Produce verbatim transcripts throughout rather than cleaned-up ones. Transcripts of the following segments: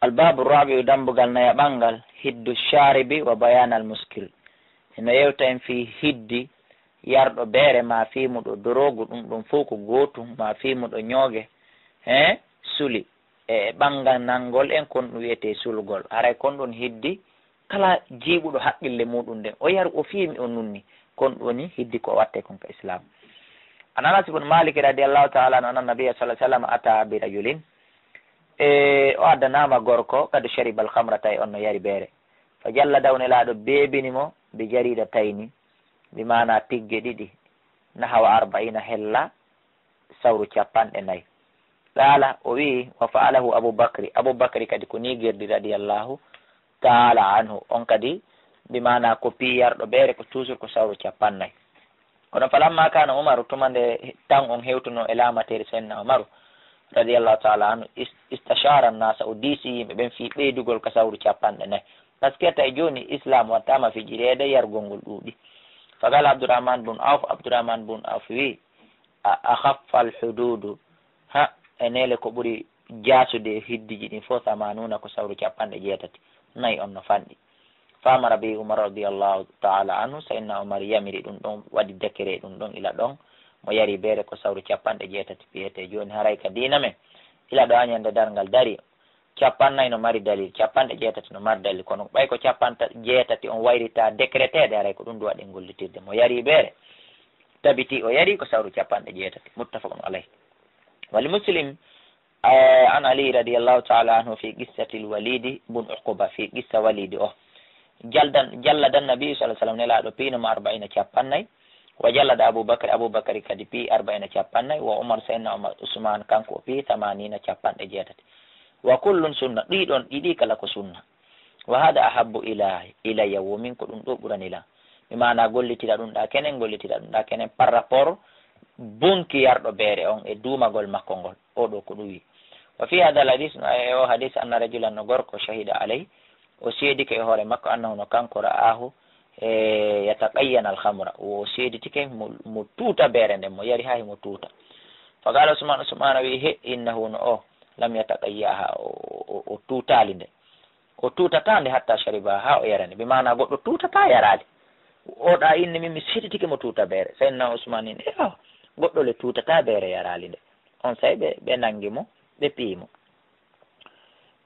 Albaabu rabi'u, dambugal nayaɓangal, hiddu sharibi wa bayanal muskir. Hino yewta en fii hiddi yarɗo beere maa fiimuɗo doroogu, ɗum ɗum fow ko gootum, maa fiimuɗo ñooge, he suli, e ɓanganangol en kon ɗum wiyetee sulgol. Haray kon ɗum hiddi kala jiiɓuɗo haqqille muuɗum nden, o yaru, o fiimi, o nunni, kon ɗum woni hiddi ko wattee kon ka Islaam. An Anas ibn Malik radiyallahu ta'ala anhu, anna nabiyya sallallahu alaihi wasallam ata bi rajulin, e o addanaama gorko, qad shariba al-khamra, tawi on no yari beere. Fa jalladahu, Nelaaɗo beebini mo, bi jaridatayni, bi maana pigge ɗiɗi, nahawa arba'ina, hella sawru capanɗe nayi. Qaala, o wi'i, wa fa'alahu Abu Bakri, Abu Bakri kadi ko nii gerdi radiyallahu ta'ala anhu. On kadi, bi maana ko pii yarɗo beere ko toujours ko sawru capanɗe nayi. Kono falamma kana Umaru, tuma nde tan on hewtuno e laamateeri Sayyidina Umaru radiyallahu ta'ala anhu, is-, istashara nasa, o diisi yimɓe ɓen fii ɓeydugol ka sawru capanɗe nayi. Parce que tawi jooni Islam wattaama fijireede yargol ngol ɗuuɗi. Faqala Abdurrahman bun Auf, Abdurrahman bun Auf wi, a, akhaffal hududu, ha, e neele ko ɓuri jaasude e hiddiji ɗin fof, samanuna, ko sawru capanɗe jeetati, nayi on no fanɗi. Fa amara bi Umar radiyallahu ta'ala anhu, Sayyidina Umar yamiri ɗum ɗon, waɗi décret ɗum ɗon, ila ɗon, mo yari beere ko sawru capanɗe jeetati piyete. Jooni haray ka diina men, ila ɗo ha ñande darngal dari, capanɗe nayi no mari dalil, capanɗe jeetati no mari dalil, kono ɓay ko capanɗe jeetati on wayrita décréteede, haray ko ɗum ɗum waɗi gollitirde. Mo yari beere, tabiti o yari ko sawru capanɗe jeetati. Muttafaqun alayh. Wali Muslim, eh, an Ali radiyallahu ta'ala anhu fi qissatil Walidi bun Uquba, fi qissa Walidi o. Jaldan, jallada Nabi sallallahu alaihi wasallam, Nelaaɗo piino mo arba'ina capanɗe nayi, wa jallada Abu Bakr, Abu Bakari kadi pii arba'ina capanɗe nayi, wa Umar, Sayyidina Umar, Usman, kanko o pii thamanina capanɗe jeetati. Wa kullun sunna, ɗii ɗon, ɗiɗi kala ko sunna. Wa hada ahabbu ila-, ilayya, wo min ko ɗum ɗo ɓurani lan. Mi maana gollitira ɗum ɗa kenen, gollitira ɗum ɗa kenen par rapport bonki yarɗo beere on e duumagol makko ngol. O ɗo ko ɗum wi. Wa fi hada al hadis, no e o hadis, anna rajulan, no gorko, shahida alayhi, o seedike e hoore makko, annahu, no kanko, ra'ahu, e, yataqayyana al khamra, o seeditike mo, mo tuuta beere nden, mo yari haa himo tuuta. Fa qala Usman, Usman wi, he, innahu, no o, lam yataqayyaha, o, o, o tuutaali nde. O tuutataa nde hatta shariba, haa o yarani. Bi maana goɗɗo tuutataa yaraali. O ɗa inni min mi seeditike mo tuuta beere. Sayyidina Usman inni, ewa, goɗɗo le tuutataa beere yaraali nde. On say ɓe, ɓe nangi mo, ɓe piyi mo.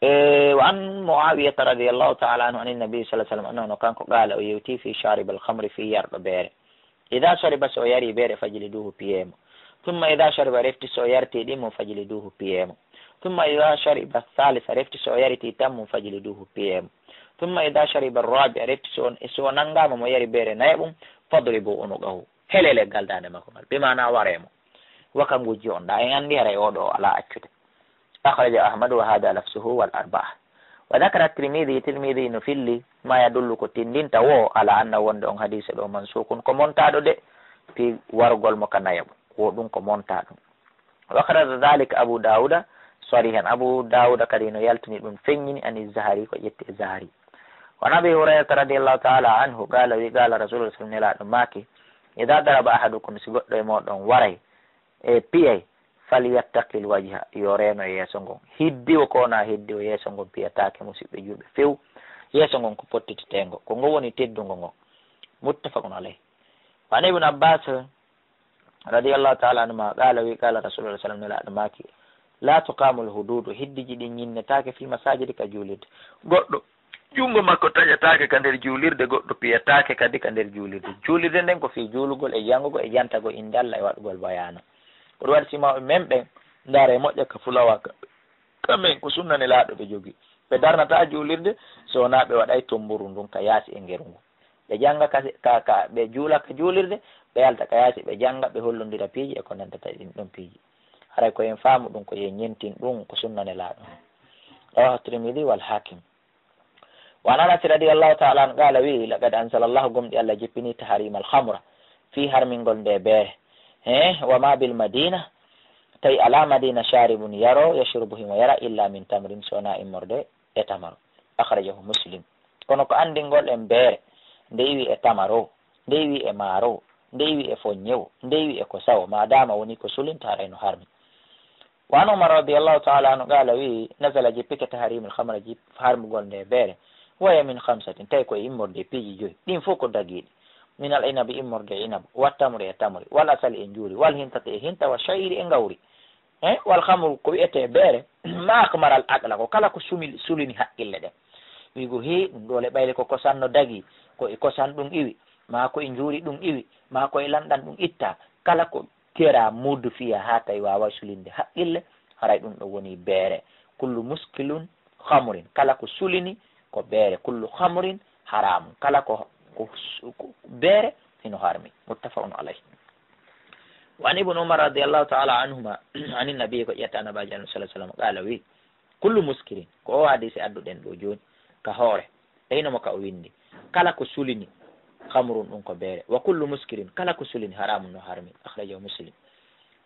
E, wa an Muawiyata radiyallahu ta'ala anhu anin nabi sallallahu alaihi wasallam, annahu, no kanko, qala, o yewti fi sharib al khamri, fi yarɗo beere. Ida shariba, so o yari beere, fajliduhu, piyee mo. Thumma ida shariba, refti so o yarti ɗi mo, fajliduhu, piyee mo. Thumma ida shariba thalitha, refti so o yariti tan mo, fajliduhu, piyee mo. Thumma ida shariba rabi'a, refti so, so o nangama mo yari beere nayaɓum, fadribu unuqahu, hele leggal dande makko ngal, bi maana waree mo. Wa ka ngujji on ɗa, en andi haray o ɗo o ala accude. Akhraja Ahmad wa hada lafsuhu wal arba'a. Wa dhakara Tirmidhi, Tirmidhi no filli ma yadullu, ko tindinta wo, ala anna, wonde on hadise ɗo mansukun, ko montaɗo de, fi wargol mo ka nayaɓum, wo ɗum ko montaɗo. Wa akhraja dhalika Abu Dawuda sarihan, Abu Dawuda kadi no yaltini ɗum, feññini, ani Zahari, ko ƴetti e Zahari. Wa an Abi Hurayrata radiyallahu ta'ala anhu qala, wi, qala Rasulullah sallallahu alaihi wasallam, Nelaaɗo maaki, idha daraba ahadukum, si goɗɗo e moɗon waray, e piyay, falyattaqil wajha, yo reeno yeeso ngon. Hiddi o ko wona hiddi o, yeeso ngon piyataake, musiɓɓe juulɓe, few. Yeeso ngon ko pottiteteengo, ko ngo woni teddungo ngon. Muttafaqun alayh. Wa an Ibn Abbas radiyallahu ta'ala anhuma qala, wi, qala Rasulullah sallallahu alaihi wasallam, Nelaaɗo maaki, la tuqamul hududu, hiddiji ɗin ñinnetaake, fil masajidi, ka juulirde. Goɗɗo junngo makko taƴataake ka nder juulirde, goɗɗo piyataake kadi ka nder juulirde. Juulirde nden ko fii juulugol e janngugol e jantagol innde Allah e waɗugol bayaana. Ko ɗum waɗi si mawɓe men ɓen ndaara e moƴƴa ka fulawa ka, ka men ko sunna Nelaaɗo ɓe jogii. Ɓe darnataa juulirde so wonaa ɓe waɗay tommburu ndun ka yaasi e ngeru ngun. Ɓe jannga ka, ka, ka, ɓe juula ka juulirde, ɓe yalta ka yaasi, ɓe jannga, ɓe hollondira piiji e ko nanndata e ɗin ɗon piiji. Haray ko en faamu ɗum, ko en ñentin ɗum, ko sunna Nelaaɗo. Rawahu Tirmidhi wal Hakim. Wa an Anas radiyallahu ta'ala anhu qala, wi, laqad anzala Allahu, gomɗi Allah jippini, tahrima al khamra, fii harmingol nde beere. He, wa ma bil Madina, tawi ala Madina sharibun yaro, yashrubu, himo yara, illa min tamrin, so wonaa immorde e tamaro. Akhrajahu Muslim. Kono ko anndingol en beere, nde iwi e tamaro, nde iwi e maaro, nde iwi e foññewo, nde iwi e ko sawo, ma dama woni ko sulinta, haray no harmi. Wa an Umar radiyallahu ta'ala anhu qala, wi, nazala, jippi ke, tahrimul khamri, jip-, harmugol nde beere. Wa hiya min khamsatin, tawi ko e immorde e piiji joyi. Ɗin fof ko dagiiɗi. Min al inabi, immorde e inab, wa tamri, e tamri, wal asali, e njuuri, wal hintati, e hinta, wa sha'iri, e ngawri. Eh, wal khamru, ko wiyetee beere, ma akhmara al aqla, ko kala ko sumi-, sulini haqqille ɗen. Wiigo, hee, ɗum ɗoo le ɓayri ko kosan no dagii, ko e kosan ɗum iwi, maa ko e njuuri ɗum iwi, maa ko e lanɗan ɗum ittaa. Kala ko keraa mudfiya haa tawi waawaa sulinde haqqille, haray ɗum ɗoo woni beere. Kullu muskirin khamrun, kala ko sulini ko beere. Kullu khamrin haramun, kala ko, ko, ko beere hino harmi. Muttafaqun alayh. Wa an Ibn Umar radiyallahu ta'ala anhuma, anin Nabi, ko ƴetta Nabaajo Allah sallallahu alayhi wa sallam, qala, wi, kullu muskirin, ko o hadisi adduɗen ɗoo jooni ka hoore, e hino mo ka o winndi, kala ko sulini, khamrun, ɗum ko beere, wa kullu muskirin, kala ko sulini, haramun, no harmi. Akhrajahu Muslim.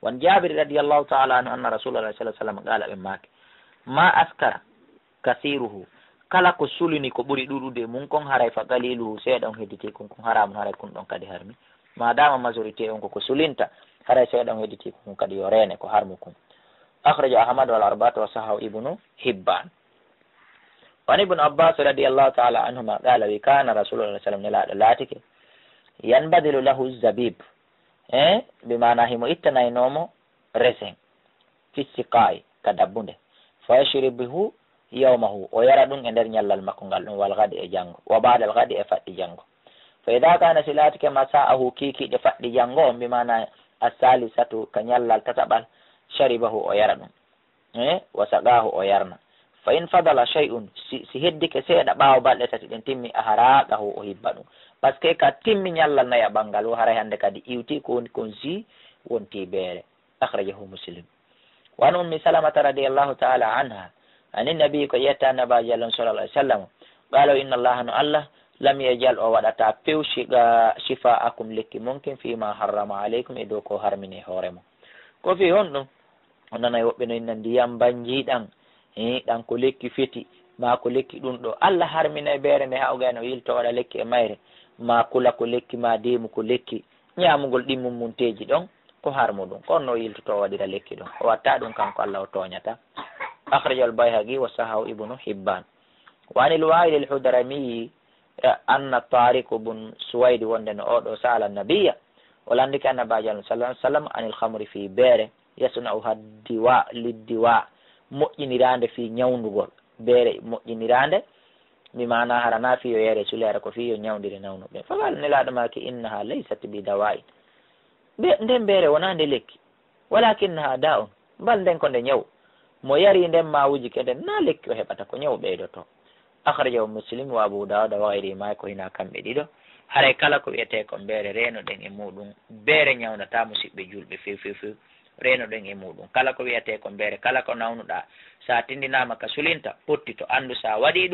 Wa an Jabir radiyallahu ta'ala anhu anna Rasulullah sallallahu alayhi wa sallam qala, ɓe maaki, ma askara kathiruhu, kala ko sulini ko ɓuri ɗuuɗude e mum kon, haray fa qaliluhu, seeɗa on hedditi kon, kon haramun, haray kun ɗon kadi harmi. Ma dama majorité on ko ko sulinta, haray seeɗa on hedditi kon kadi yo reene, ko harmu kun. Akhrajahu Ahmad wal arba'atu wa sahahu Ibnu Hibban. Wa an Ibn Abbas radiyallahu ta'ala anhuma qala, wi, kana Rasulullah sallallahu alayhi wa sallam, Nelaaɗo laatike, yanbadilu lahu zabib, eh, bi maana himo ittanaynoo mo resen, fi siqaa'i, ka dabbunde. Fa yashribuhu yawmahu, o yara ɗum e nder ñallal makko ngal ɗum, wal ghadi, e janngo, wa ba'dal ghadi, e faɗɗi janngo. Fa idha kana, si laatike, masa'ahu, kiikiiɗe faɗɗi janngo on, bi maana as-salisatu, ka ñallal tataɓal, sharibahu, o yara ɗum, eh, wa saqahu, o yarna. Fa in fadala shay'un, si, si heddike seeɗa ɓaawo balɗe tati ɗen timmi, ahraqahu, o hibba ɗum. Parce que ka timmi ñallal nayaɓal ngal, o haray hannde kadi iwti ko woni kon si wonti beere. Akhrajahu Muslim. Wa an Ummi Salamata radiyallahu ta'ala anha, anin Nabi, ko ƴetta Nabaajo Allah sallallahu alayhi wa sallam, qala, inna Allaha, no Allah, lam yaj'al, o waɗata pew, shiga-, shifa'akum, lekki mon kin, fima harrama alaykum, e dow ko harmini hoore mon. Ko fii honɗum? O nanay woɓɓe no inna ndiyam banjiiɗam, hii, ɗam ko lekki feti, maa ko lekki ɗum ɗoo. Allah harminay beere nde haa o gayno yilto waɗa lekki e mayre, maa kula ko lekki, maa deemu ko lekki. Ñaamugol ɗin mummunteeji ɗon ko harmu ɗum. Kono no o yiltotoo waɗira lekki ɗon. O watta ɗum kanko Allah, o tooñata. Akhrajahul Bayhaqi wa sahahu Ibnu Hibban. Wa anil Wa'il al-Hudrami, eh, anna Tariq bun Suwayd, wonde no oo ɗoo sa'ala Nabiyya, o landike Annabaajo sallallahu alayhi wa sallam, anil khamri, fii beere, yasna'uha diwa, liddiwa, moƴƴiniraande fii ñawndugol. Beere moƴƴiniraande, bi maana hara naa fii yo yare sule, hara ko fii yo ñawndire nawnuɓe. Fa qala, Nelaaɗo maaki, innaha laysat bi dawa'in. Be-, nden beere wonaa nde lekki. Walakinnaha da'un, bal nden ko nde ñaw. Mo yari nden maa wujike nden, naa lekki o heɓata, ko ñaw ɓeydotoo. Akhrajahu Muslim wa Abu Dawud wa ghayrihima, ko hinaa kamɓe ɗiɗo. Haray kala ko wiyetee ko beere, reenoɗen e muuɗum. Beere ñawndataa, musiɓɓe juulɓe, few, few, few. Reenoɗen e muuɗum. Kala ko wiyetee ko beere, kala ko nawnuɗaa, sa tindinaama ka sulinta, pottito, anndu sa waɗii ɗum,